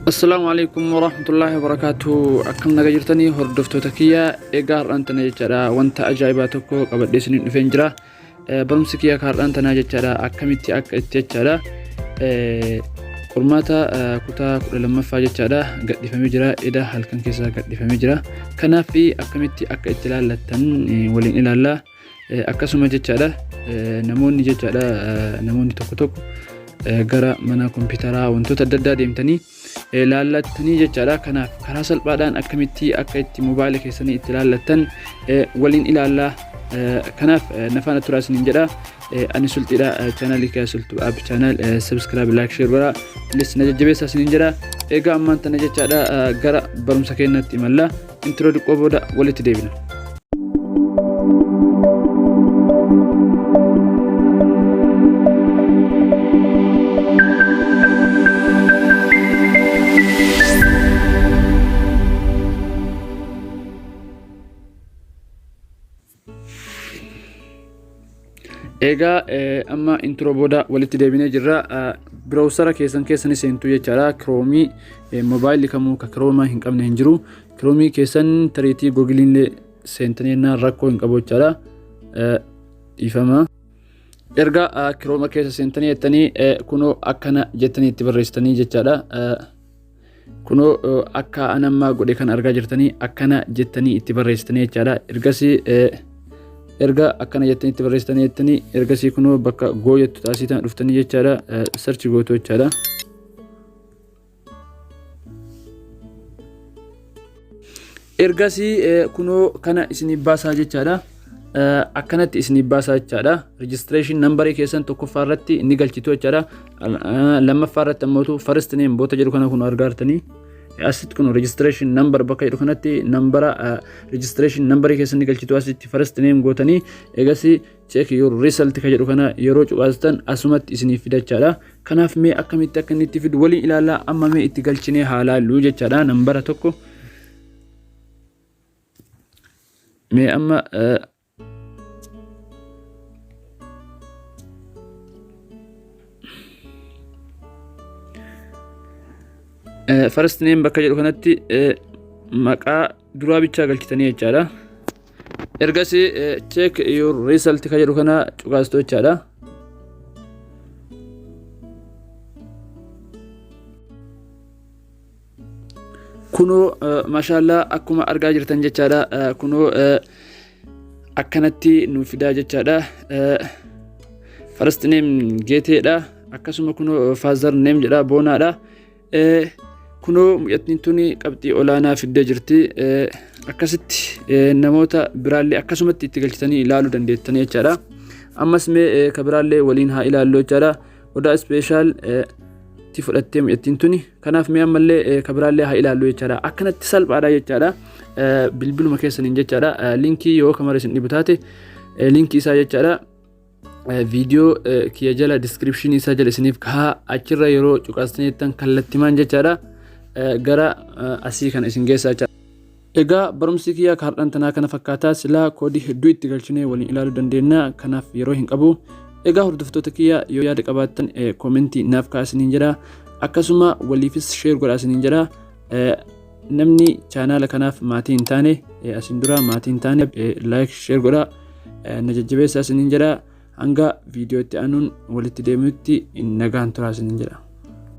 Assalaamu alaikum warahmatullaahi wabarakaatu. Akkam naga jirtanii hordoftoota kiyya? Egaa har'aan tana jechaadha wanta ajaa'ibaa tokko qabadhee isiniin dhufeen jira. Barumsi kiyya har'aan tanaa jechaadha akkamitti akka itti jechaadha qormaata kutaa 12ffaa jechaadha gadhiifamee jira, eda halkan keessaa gadhiifamee jira. Kanaaf akkamitti akka itti ilaallattan waliin ilaalla. Akkasuma jechaadha namoonni jechaadha namoonni tokko tokko gara mana kompiitaraa wantoota adda addaa deemtanii laallattanii jechaadha. Kanaaf karaa salphaadhaan akkamitti akka itti moobaayila keessanii itti laallattan waliin ilaallaa. Kanaaf nafaana turaa isiniin jedha. Ani sulxiidha. Chaanaalii kee Sultu App channel subscribe, like, share godhaa. Please na jajjabeessaa isiniin jedha. Egaa ammaan tana jechaadha gara barumsa keenyatti imalla. Intro xiqqoo booda walitti deebina. Egaa amma intro booda walitti deebinee jirra. Browsera keessan keessa ni seentu jechaadha. Chrome moobaayilli kamuu ka Chrome hin qabne hin jiru. Chrome keessan tariitii Google'n illee seentanii jennaan rakkoo hin qabu jechaadha. Dhiifama. Erga Chrome keessa seentanii jettanii kunoo akkana jettanii itti barreessitanii jechaadha. Kunoo akka an amma godhe kan argaa jirtanii akkana jettanii itti barreessitanii jechaadha. Ergasii erga akkana jettanii itti barreessitanii jettanii ergasii kunoo bakka goo jettu taasii tana dhuftanii jechaadha. Search gootu jechaadha. Ergasii kunoo kana isiniif baasaa jechaadha. Akkanatti isiniif baasaa jechaadha. Registration number keessan tokkoffaa irratti ni galchitu jechaadha. Lammaffaa irratti ammoo first name boota jedhu kana kun argaa jirtanii. Asitti kun registration number bakka jedhu kanatti nambara registration number keessan ni galchitu, asitti first name gootanii egasii check your result ka jedhu kana yeroo cuqaastan asumatti isiniif fida jechaadha. Kanaaf mee akkamitti akka inni itti fidu waliin ilaallaa. Amma mee itti galchinee haa laallu jechaadha nambara tokko. Mee amma first name bakka jedhu kanatti maqaa duraa bichaa galchitanii jechaadha. Ergasii check your result ka jedhu kana cuqaastu jechaadha. Kunoo mashaallaa akkuma argaa jirtan jechaadha. Kunoo akkanatti nu fidaa jechaadha. First name Geeteedha. Akkasuma kunoo father name jedha, Boonaadha. Kunoo mucattiin tuni qabxii olaanaa fiddee jirti. Akkasitti namoota biraallee akkasumatti itti galchitanii ilaaluu dandeettanii jechaadha. Ammas mee ka biraallee waliin haa ilaallu jechaadha. Odaa special itti fudhattee mucattiin tuni. Kanaaf mee ammallee ka biraallee haa ilaallu jechaadha. Akkanatti salphaadha jechaadha. Bilbiluma keessaniin jechaadha. Linkii yoo kamara isin dhibu taate linkii isaa jechaadha. Viidiyoo kiyya jala description isaa jala isiniif kahaa, achirra yeroo cuqaastaniittan kallattimaan jechaadha gara asii kana isin geessaa jechaadha. Egaa barumsi kiyya kaardhaan tanaa kana fakkaataa. Silaa koodii hedduu itti galchinee waliin ilaaluu dandeenya, kanaaf yeroo hin qabu. Egaa hordoftoota kiyya, yoo yaada qabaattan koomentii naaf kaa'aa isiniin jedha. Akkasuma waliifis share godhaa isiniin jedha. Namni chaanaala kanaaf maatii hin taane, asin dura maatii hin taane, like, share godhaa na jajjabeessaa isiniin jedha. Hanga viidiyoo itti aanuun walitti deemuutti nagaan turaa isiniin jedha.